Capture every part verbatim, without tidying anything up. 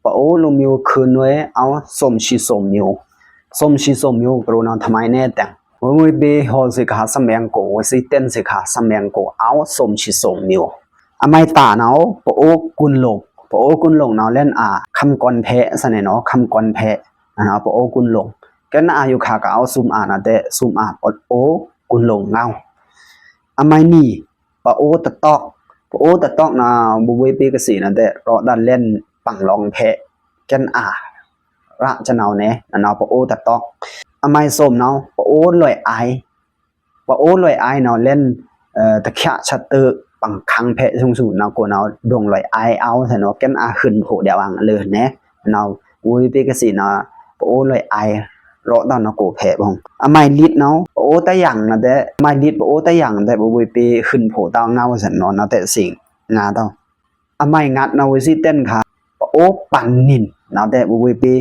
ပအိုးလိုမျိုးခုနွဲ အောင်း သိုမ်ဆံသိုမ်မျိုး။ သိုမ်ဆံသိုမ်မျိုး ကရောနဝ် ထမိုင်းနဲတဲင် ဝွေဝွေပေဟော်စခါ သမဲင်ကို ဝွေစံတန်စခါ သမဲင်ကို အောင်း သိုမ်ဆံသိုမ်မျိုး။ အမိုင်းတၢနဝ် ပအိုးကွန်လုံ။ ပအိုးကွန်လုံနဝ် လႅန်အာ ခမ်းကွန်ဖဲ သနေနော် ခမ်းကွန်ဖဲ နဝ် ပအိုးကွန်လုံ။ ကဲနအာယုခါကအောင်း သုမ်အာနဝ်တဲ သုမ်အာ ပအိုးကွန်လုံငဝ်။ အမိုင်းနံၣ် ပအိုးတတော့။ ပအိုးတတော့နဝ် ဘွေဝွေပေကသီနဝ်တဲ ရောဒၣ်လႅန်ပင်လောင်ဖဲ ကဲနအာ ရကျနဝ်နဲ နဝ် ပအိုးတတော့။ အမိုင်းသိုမ်နဝ် ပအိုးလွိုင်အိုင်။ ပအိုးလွိုင်အိုင်နဝ် လႅန် တချချက်တပင်ခန်းဖဲ သုင်သုနဝ် ကိုနဝ် ဒုံလွိုင်အိုင်အောင်း သနေနော် ကဲနအာ ဟိုင်ဖိုဒဴဝ်အင်လၢနဲ နဝ် ဘွေဝွေပေကသီနဝ် ပအိုးလွိုင်အိုင် ရောဒၣ်နဝ် ကိုဖဲဘုံ။ အမိုင်းလစ်နဝ် ပအိုးတယင်နဝ်တဲ အမိုင်းလစ် ပအိုးတယင်နဝ်တဲ ဘွေဝွေပေဟိုင်ဖိုတဝ်ငဝ် သနေနော် နဝ်တဲ သီငါတဝ်။ အမိုင်းငတ်နဝ် ဝွေစံတန်ခါ ပအိုးပန်နံၣ်နဝ်တဲ ဘွေဝွေပေ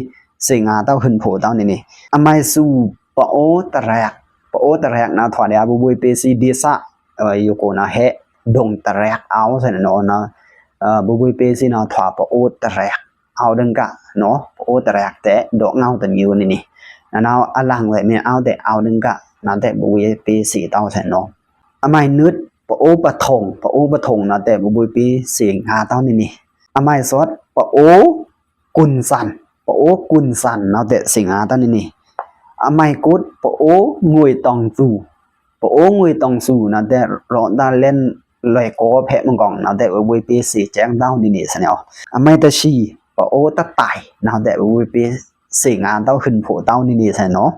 သီငါတဝ် ဟိုင်ဖိုတဝ်နံၣ်နံၣ်။ အမိုင်းသူ ပအိုးတရဲက်။ ပအိုးတရဲက်နဝ် ထွာဒဴ ဘွေဝွေပေသီဒ့သၣ် ယိုကိုနဝ် ဟဲ ဒုံတရဲက်အောင်း သနေနော် နဝ် ဘွေဝွေပေသီနဝ် ထွာပအိုးတရဲက် အောင်းဒင်က နော် ပအိုးတရဲက်တဲ ဒိုငဝ်တမံၤနံၣ်နံၣ်။ နဝ် အလင်ဝဲ မ့ၢ်အောင်းတဲ အောင်းဒင်က နဝ်တဲ ဘွေဝွေပေသီတဝ် သနေနော်။ အမိုင်းနွတ် ပအိုးပထုံ။ ပအိုးပထုံနဝ်တဲ ဘွေဝွေပေသီငါတဝ်နံၣ်နံၣ်။ အမိုင်းသိုပ် ပအိုးကွန်စၢၼ်။ ပအိုးကွန်စၢၼ်နဝ်တဲ သီငါတဝ်နံၣ်နံၣ်။ အမိုင်းကုတ် ပအိုးငွေတောင်သူ။ ပအိုးငွေတောင်သူနဝ်တဲ ရောဒၣ်လႅန်လွိုင်ကောဖဲမွန်ကောင်နဝ်တဲ ဘွေဝွေပေသီကႅင်တဝ်နံၣ်နံၣ် သနေနော်။ အမိုင်းတဆံ ပအိုးတတိုင်နဝ်တဲ ဘွေဝွေပေသီငါတဝ် ဟိုင်ဖိုတဝ်နံၣ်နံၣ် သနေနော်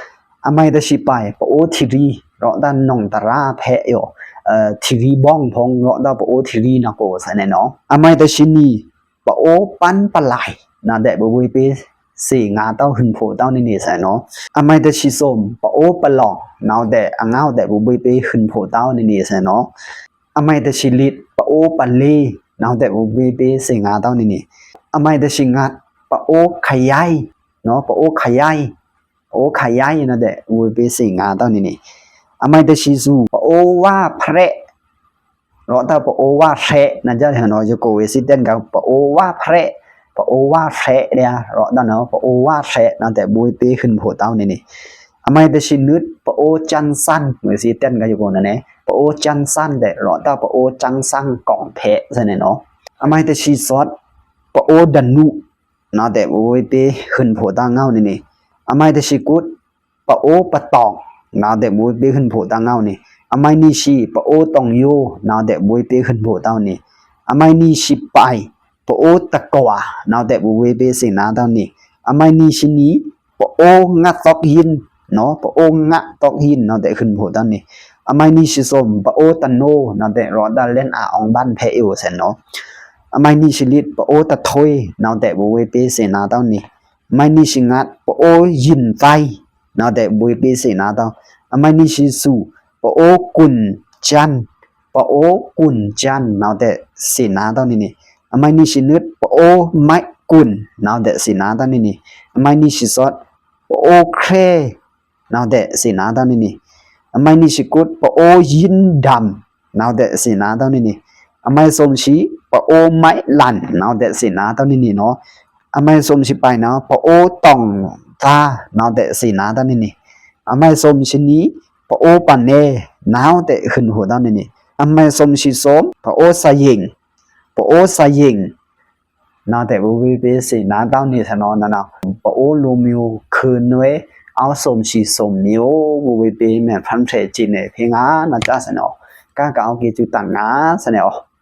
။ အမိုင်းတဆံပိုင် ပအိုးထီရီ ရောဒၣ်နွံတရာဖဲယို ထီရီဘွင်ဖုံ ရောဒၣ်ပအိုးထီရီနဝ် ကို သနေနော်။ အမိုင်းတဆံနွံ ပအိုးပန်ပလိုင်နဝ်တဲ ဘွေဝွေပေသီငါတဝ် ဟိုင်ဖိုတဝ်နံၣ်နံၣ် သနေနော်။ အမိုင်းတဆံသိုမ် ပအိုးပလောင်နဝ်တဲ အငဝ်တဲ ဘွေဝွေပေဟိုင်ဖိုတဝ်နံၣ်နံၣ် သနေနော်။ အမိုင်းတဆံလစ် ပအိုးပလေးနဝ်တဲ ဘွေဝွေပေသီငါတဝ်နံၣ်နံၣ်။ အမိုင်းတဆံငတ် ပအိုးခယိုင် နော် ပအိုးခယိုင် ပအိုးခယိုင်နဝ်တဲ ဘွေဝွေပေသီငါတဝ်နံၣ်နံၣ်။ အမိုင်းတဆံသူ ပအိုးဝါဖြဲ ရောဒၣ်ပအိုးဝါဖြဲနဝ် ယိုကိုဝွေစံတန်ခါ ပအိုးဝါဖြဲ ပအိုးဝါဖြဲဒဴ ရောဒၣ်နဝ် ပအိုးဝါဖြဲနဝ်တဲ ဘွေဝွေပေဟိုင်ဖိုတဝ်နံၣ်နံၣ်။ အမိုင်းတဆံနွတ် ပအိုးကၠန်စၢၼ် ဝွေစံတန်ခါ ယိုကိုနဝ်နဲ ပအိုးကၠန်စၢၼ်တဲ ရောဒၣ်ပအိုးကၠန်စၢၼ်ကောင်ဖဲ သနေနော်။ အမိုင်းတဆံသိုပ် ပအိုးဒနူ နဝ်တဲ ဘွေဝွေပေဟိုင်ဖိုတဝ်ငဝ်နံၣ်နံၣ်။ အမိုင်းတဆံကုတ် ပအိုးပတောင်နဝ်တဲ ဘွေဝွေပေဟိုင်ဖိုတဝ်ငဝ်နံၣ်။ အမိုင်းနွံဆံ ပအိုးတောင်ယိုနဝ်တဲ ဘွေဝွေပေဟိုင်ဖိုတဝ်နံၣ်နံၣ်။ အမိုင်းနွံဆံပိုင် ပအိုးတကွာနဝ်တဲ ဘွေဝွေပေသီငါတဝ်နံၣ်နံၣ်။ အမိုင်းနွံဆံနွံ ပအိုးငတ်တော့ယိုင် နော် ပအိုးငတ်တော့ယိုင်နဝ်တဲ ဟိုင်ဖိုတဝ်နံၣ်နံၣ်။ အမိုင်းနွံဆံသိုမ် ပအိုးတနိနဝ်တဲ ရောဒၣ်လၢန်အာ အောင်ပန်းဖဲအီၤ သနေနော်။ အမိုင်းနွံဆံလစ် ပအိုးတထွေနဝ်တဲ ဘွေဝွေပေသီငါတဝ်နံၣ်နံၣ်။ အမိုင်းနွံဆံငတ် ပအိုးယိုင်တိုင်နဝ်တဲ ဘွေဝွေပေသီငါတဝ်။ အမိုင်းနွံဆံသူ ပအိုးကွန်စၢၼ် ပအိုးကွန်စၢၼ်နဝ်တဲ သီငါတဝ်နံၣ်နံၣ်။ အမိုင်းနွံဆံနွတ် ပအိုးမိုက်ကွန်နဝ်တဲ သီငါတဝ်နံၣ်နံၣ်။ အမိုင်းနွံဆံသိုပ် ပအိုးချေနဝ်တဲ သီငါတဝ်နံၣ်နံၣ်။ အမိုင်းနွံဆံကုတ် ပအိုးယိုင်ဒမ်နဝ်တဲ သီငါတဝ်နံၣ်နံၣ်။ အမိုင်းသိုမ်ဆံ ပအိုးမိုက်လၢၼ်နဝ်တဲ သီငါတဝ်နံၣ်နံၣ်နော်။ အမိုင်းသိုမ်ဆံပိုင်နဝ် ပအိုးတောင်သာနဝ်တဲ သီငါတဝ်နံၣ်နံၣ်။ အမိုင်းသိုမ်ဆံနွံ ပအိုးပနဲနဝ်တဲ ဟိုင်ဖိုတဝ်နံၣ်နံၣ်။ အမိုင်းသိုမ်ဆံသိုမ် ပအိုးသယိင် ပအိုးသယိင် နဝ်တဲ ဘွေဝွေပေသီငါတဝ်နံၣ် သနေနော်။ နဝ် ပအိုးလိုမျိုးခုနွဲ အောင်းသိုမ်ဆံသိုမ်မျိုး ဘွေဝွေပေ မဲဖျန်ဖြဲကီးနဲ ဖေးငါနဝ် သီငါတဝ် နဝ် ကကအိုကေစုတန်ငါ သနေနော်။